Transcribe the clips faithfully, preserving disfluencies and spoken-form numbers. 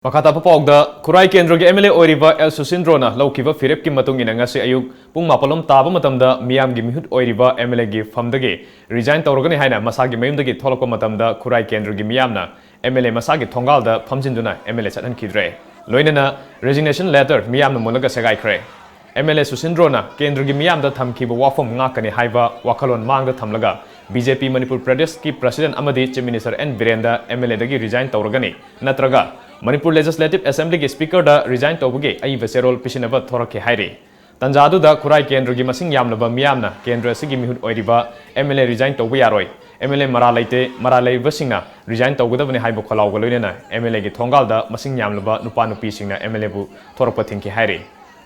ꯃꯈꯥ ꯇꯥꯕ ꯄꯥꯎꯗ, ꯈꯨꯔꯥꯏ ꯀꯦꯟꯗ꯭ꯔꯒꯤ MLA ꯑꯣꯏꯔꯤꯕ ꯑꯦꯜ ꯁꯨꯁꯤꯟꯗ꯭ꯔꯣꯅ ꯂꯧꯈꯤꯕ ꯐꯤꯔꯦꯞꯀꯤ ꯃꯇꯨꯡ ꯏꯟꯅ ꯉꯁꯤ ꯑꯌꯨꯛ ꯄꯨꯡ ꯃꯥꯄꯜꯂꯣꯝ ꯇꯥꯕ ꯃꯇꯝꯗ ꯃꯤꯌꯥꯝꯒꯤ ꯃꯤꯍꯨꯠ ꯑꯣꯏꯔꯤꯕ MLAꯒꯤ ꯐꯝꯗꯒꯤ resign ꯇꯧꯔꯒꯅꯤ ꯍꯥꯏꯅ ꯃꯁꯥꯒꯤ ꯃꯌꯨꯝꯗꯒꯤ ꯊꯣꯛꯂꯛꯄ ꯃꯇꯝꯗ ꯈꯨꯔꯥꯏ ꯀꯦꯟꯗ꯭ꯔꯒꯤ ꯃꯤꯌꯥꯝꯅ MLA ꯃꯁꯥꯒꯤ ꯊꯣꯡꯒꯥꯜꯗ ꯐꯝꯖꯤꯟꯗꯨꯅ MLA ꯆꯠꯍꯟꯈꯤꯗ꯭ꯔꯦ꯫ ꯂꯣꯏꯅꯅ resignation letter ꯃꯤꯌꯥꯝꯅ ꯃꯨꯜꯂꯒ ꯁꯦꯒꯥꯏꯈ꯭ꯔꯦ꯫ MLA ꯁꯨꯁꯤꯟꯗ꯭ꯔꯣꯅ ꯀꯦꯟꯗ꯭ꯔꯒꯤ ꯃꯤꯌꯥꯝꯗ ꯊꯝꯈꯤꯕ ꯋꯥꯐꯝ ꯉꯥꯛꯀꯅꯤ ꯍꯥꯏꯕ ꯋꯥꯈꯜꯂꯣꯟ ꯃꯥꯡꯗ ꯊꯝꯂꯒ BJP ꯃꯅꯤꯄꯨꯔ ꯄ꯭ꯔꯗꯦꯁꯀꯤ president ꯑꯃꯗꯤ Chief Minister ꯑꯦꯟ ꯕꯤꯔꯦꯟꯗ MLAꯗꯒꯤ resign ꯇꯧꯔꯒꯅꯤ, ꯅꯠꯇ꯭ꯔꯒ ꯃꯅꯤꯄꯨꯔ Legislative Assemblyꯒꯤ speakerꯗ resign ꯇꯧꯕꯒꯤ ꯑꯏꯕ ꯆꯦꯔꯣꯜ ꯄꯤꯁꯤꯟꯅꯕ ꯊꯣꯔꯛꯈꯤ ꯍꯥꯏꯔꯤ꯫ ꯇꯟꯖꯥ ꯑꯗꯨꯗ ꯈꯨꯔꯥꯏ ꯀꯦꯟꯗ꯭ꯔꯒꯤ ꯃꯁꯤꯡ ꯌꯥꯝꯂꯕ ꯃꯤꯌꯥꯝꯅ ꯀꯦꯟꯗ꯭ꯔ ꯑꯁꯤꯒꯤ ꯃꯤꯍꯨꯠ ꯑꯣꯏꯔꯤꯕ MLA resign ꯇꯧꯕ ꯌꯥꯔꯣꯏ, MLA ꯃꯔꯥꯜ ꯂꯩꯇꯦ, ꯃꯔꯥꯜ ꯂꯩꯔꯤꯕꯁꯤꯡꯅ resign ꯇꯧꯒꯗꯕꯅꯤ ꯍꯥꯏꯕ ꯈꯣꯜꯂꯥꯎꯒ ꯂꯣꯏꯅꯅ MLAꯒꯤ ꯊꯣꯡꯒꯥꯜꯗ ꯃꯁꯤꯡ ꯌꯥꯝꯂꯕ ꯅꯨꯄꯥ ꯅꯨꯄꯤꯁꯤꯡꯅ MLAꯕꯨ ꯊꯣꯔꯛꯄ ꯊꯤꯡꯈꯤ ꯍꯥꯏꯔꯤ꯫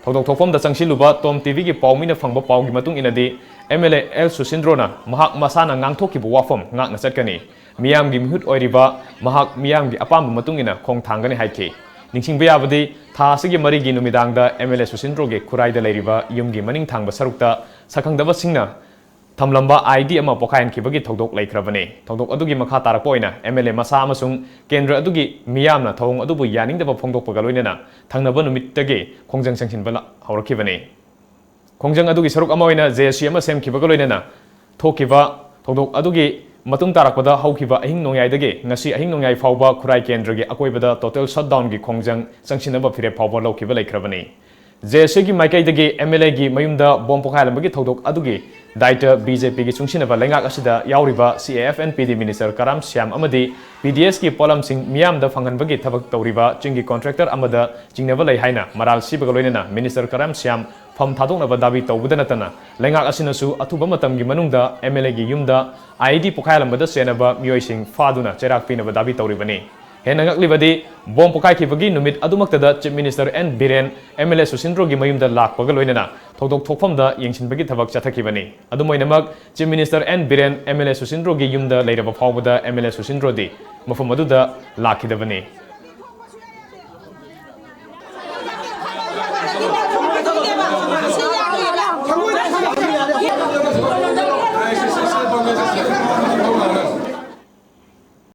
ꯊꯧꯗꯣꯛ ꯊꯣꯛꯐꯝꯗ ꯆꯪꯁꯤꯜꯂꯨꯕ ꯇꯣꯝ ꯇꯤꯚꯤꯒꯤ ꯄꯥꯎꯃꯤꯅ ꯐꯪꯕ ꯄꯥꯎꯒꯤ ꯃꯇꯨꯡ ꯏꯟꯅꯗꯤ, MLA ꯑꯦꯜ ꯁꯨꯁꯤꯟꯗ꯭ꯔꯣꯅ ꯃꯍꯥꯛ ꯃꯁꯥꯅ ꯉꯥꯡꯊꯣꯛꯈꯤꯕ ꯋꯥꯐꯝ ꯉꯥꯛꯅ ꯆꯠꯀꯅꯤ, ꯃꯤꯌꯥꯝꯒꯤ ꯃꯤꯍꯨꯠ ꯑꯣꯏꯔꯤꯕ ꯃꯍꯥꯛ ꯃꯤꯌꯥꯝꯒꯤ ꯑꯄꯥꯝꯕ ꯃꯇꯨꯡ ꯏꯟꯅ ꯈꯣꯡ ꯊꯥꯡꯒꯅꯤ ꯍꯥꯏꯈꯤ꯫ ꯅꯤꯡꯁꯤꯡꯕ ꯌꯥꯕꯗꯤ, ꯊꯥ ꯑꯁꯤꯒꯤ ꯃꯔꯤꯒꯤ ꯅꯨꯃꯤꯗꯥꯡꯗ MLA ꯁꯨꯁꯤꯟꯗ꯭ꯔꯣꯒꯤ ꯈꯨꯔꯥꯏꯗ ꯂꯩꯔꯤꯕ ꯌꯨꯝꯒꯤ ꯃꯅꯤꯡ ꯊꯪꯕ ꯁꯔꯨꯛꯇ ꯁꯛꯈꯪꯗꯕꯁꯤꯡꯅ ꯊꯝꯂꯝꯕ ID ꯑꯃ ꯄꯣꯈꯥꯏꯍꯟꯈꯤꯕꯒꯤ ꯊꯧꯗꯣꯛ ꯂꯩꯈ꯭ꯔꯕꯅꯤ꯫ ꯊꯧꯗꯣꯛ ꯑꯗꯨꯒꯤ ꯃꯈꯥ ꯇꯥꯔꯛꯄ ꯑꯣꯏꯅ MLA ꯃꯁꯥ ꯑꯃꯁꯨꯡ ꯀꯦꯟꯗ꯭ꯔ ꯑꯗꯨꯒꯤ ꯃꯤꯌꯥꯝꯅ ꯊꯧꯑꯣꯡ ꯑꯗꯨꯕꯨ ꯌꯥꯅꯤꯡꯗꯕ ꯐꯣꯡꯗꯣꯛꯄꯒ ꯂꯣꯏꯅꯅ ꯊꯪꯅꯕ ꯅꯨꯃꯤꯠꯇꯒꯤ ꯈꯣꯡꯖꯪ ꯆꯪꯁꯤꯟꯕ ꯂ-, ꯍꯧꯔꯛꯈꯤꯕꯅꯤ꯫ ꯈꯣꯡꯖꯪ ꯑꯗꯨꯒꯤ ꯁꯔꯨꯛ ꯑꯃ ꯑꯣꯏꯅ JAC ꯑꯃ ꯁꯦꯝꯈꯤꯕꯒ ꯂꯣꯏꯅꯅ ꯊꯣꯛꯈꯤꯕ ꯊꯧꯗꯣꯛ ꯑꯗꯨꯒꯤ ꯃꯇꯨꯡ ꯇꯥꯔꯛꯄꯗ ꯍꯧꯈꯤꯕ ꯑꯍꯤꯡ ꯅꯣꯡꯌꯥꯏꯗꯒꯤ ꯉꯁꯤ ꯑꯍꯤꯡ ꯅꯣꯡꯌꯥꯏ ꯐꯥꯎꯕ ꯈꯨꯔꯥꯏ ꯀꯦꯟꯗ꯭ꯔꯒꯤ ꯑꯀꯣꯏꯕꯗ total shutdownꯒꯤ ꯈꯣꯡꯖꯪ ꯆꯪꯁꯤꯟꯅꯕ ꯐꯤꯔꯦꯞ ꯐꯥꯎꯕ ꯂꯧꯈꯤꯕ ꯂꯩꯈ꯭ꯔꯕꯅꯤ꯫ JACꯒꯤ ꯃꯥꯏꯀꯩꯗꯒꯤ MLAꯒꯤ ꯃꯌꯨꯝꯗ ꯕꯣꯝ ꯄꯣꯈꯥꯏꯍꯜꯂꯝꯕꯒꯤ ꯊꯧꯗꯣꯛ ꯑꯗꯨꯒꯤ ꯗꯥꯏꯇ BJPꯒꯤ ꯆꯨꯡꯁꯤꯟꯅꯕ ꯂꯩꯉꯥꯛ ꯑꯁꯤꯗ ꯌꯥꯎꯔꯤꯕ CAF and PD minister ꯀꯔꯥꯝ ꯁ꯭ꯌꯥꯝ ꯑꯃꯗꯤ PDSꯀꯤ ꯄꯣꯠꯂꯝꯁꯤꯡ ꯃꯤꯌꯥꯝꯗ ꯐꯪꯍꯟꯕꯒꯤ ꯊꯕꯛ ꯇꯧꯔꯤꯕ ꯆꯤꯡꯒꯤ contractor ꯑꯃꯗ ꯆꯤꯡꯅꯕ ꯂꯩ ꯍꯥꯏꯅ ꯃꯔꯥꯜ ꯁꯤꯕꯒ ꯂꯣꯏꯅꯅ minister ꯀꯔꯥꯝ ꯁ꯭ꯌꯥꯝ ꯐꯝ ꯊꯥꯗꯣꯛꯅꯕ ꯗꯥꯕꯤ ꯇꯧꯕꯗ ꯅꯠꯇꯅ, ꯂꯩꯉꯥꯛ ꯑꯁꯤꯅꯁꯨ ꯑꯊꯨꯕ ꯃꯇꯝꯒꯤ ꯃꯅꯨꯡꯗ MLAꯒꯤ ꯌꯨꯝꯗ IED ꯄꯣꯈꯥꯏꯍꯜꯂꯝꯕꯗ ꯆꯦꯟꯅꯕ ꯃꯤꯑꯣꯏꯁꯤꯡ ꯐꯥꯗꯨꯅ ꯆꯩꯔꯥꯛ ꯄꯤꯅꯕ ꯗꯥꯕꯤ ꯇꯧꯔꯤꯕꯅꯤ꯫ ꯍꯦꯟꯅ ꯉꯛꯂꯤꯕꯗꯤ, ꯕꯣꯝ ꯄꯣꯈꯥꯏꯈꯤꯕꯒꯤ ꯅꯨꯃꯤꯠ ꯑꯗꯨꯃꯛꯇꯗ Chief Minister N Biren MLA ꯁꯨꯁꯤꯟꯗ꯭ꯔꯣꯒꯤ ꯃꯌꯨꯝꯗ ꯂꯥꯛꯄꯒ ꯂꯣꯏꯅꯅ ꯊꯧꯗꯣꯛ ꯊꯣꯛꯐꯝꯗ ꯌꯦꯡꯁꯤꯟꯕꯒꯤ ꯊꯕꯛ ꯆꯠꯊꯈꯤꯕꯅꯤ꯫ ꯑꯗꯨꯝ ꯑꯣꯏꯅꯃꯛ, Chief Minister N Biren MLA ꯁꯨꯁꯤꯟꯗ꯭ꯔꯣꯒꯤ ꯌꯨꯝꯗ ꯂꯩꯔꯕ ꯐꯥꯎꯕꯗ MLA ꯁꯨꯁꯤꯟꯗ꯭ꯔꯣꯗꯤ ꯃꯐꯝ ꯑꯗꯨꯗ ꯂꯥꯛꯈꯤꯗꯕꯅꯤ꯫